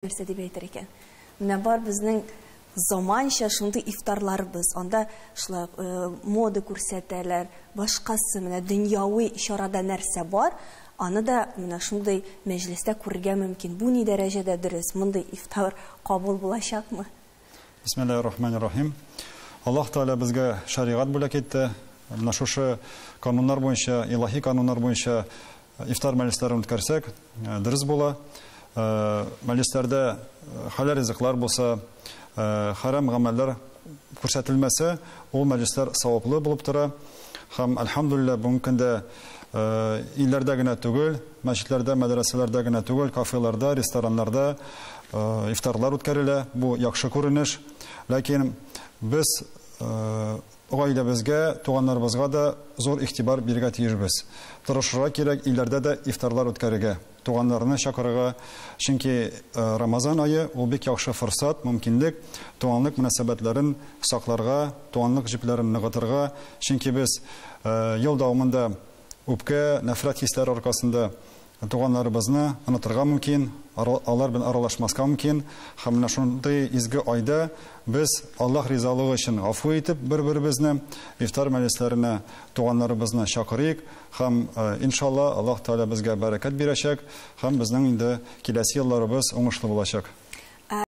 Нәрсә дип әйтер икән? Менә бар безнең заманча шундый ифтарларыбыз. Анда шулай ук мода күрсәтәләр, башкасы менә дөньяви чарада нәрсә бар, аны да менә шундый мәҗлестә күрергә мөмкин. Бу ни дәрәҗәдә дөрес? Мондый ифтар кабул булачакмы? Бисмиллаһир рахманир рахим. Аллаһ Тәгалә безгә шәригать бүләк итте. Менә шушы кануннар буенча, илаһи кануннар буенча ифтар мәҗлесләрен үткәрсәк, дөрес була. Мәҗлесләрдә хәләл ризыклар булса, хәрам гамәлләр күрсәтелмәсә, ул мәҗлесләр саваплы булып тора. Һәм, әлхәмдүлилләһ, бүгенге көндә илләрдә генә түгел, мәчетләрдә, мәдрәсәләрдә генә түгел, кафеларда, рестораннарда ифтарлар үткәрелә. Бу яхшы күренеш. Ләкин без гаиләбезгә, туганнарыбызга да зур игътибар бирергә тиешбез. Тырышырга кирәк илләрдә дә ифтарлар үткәрергә, туганнарны чакырырга. Чөнки Рамазан ае ул бик яхшы форсат, мөмкинлек туганлык мөнәсәбәтләрен сакларга, туганлык җепләрен ныгытырга. Чөнки без ел дәвамында үпкә, нәфрәт хисләре аркасында туганнарыбызны онытырга мөмкин, алар белән аралашмаска мөмкин. Һәм менә шундый изге айда без Аллаһ ризалыгы өчен гафу итеп бер-беребезне ифтар мәҗлесләренә туганнарыбызны чакырыйк һәм иншалла Аллаһ Тәгалә безгә бәрәкәт бирәчәк һәм безнең инде киләсе елларыбыз уңышлы булачак.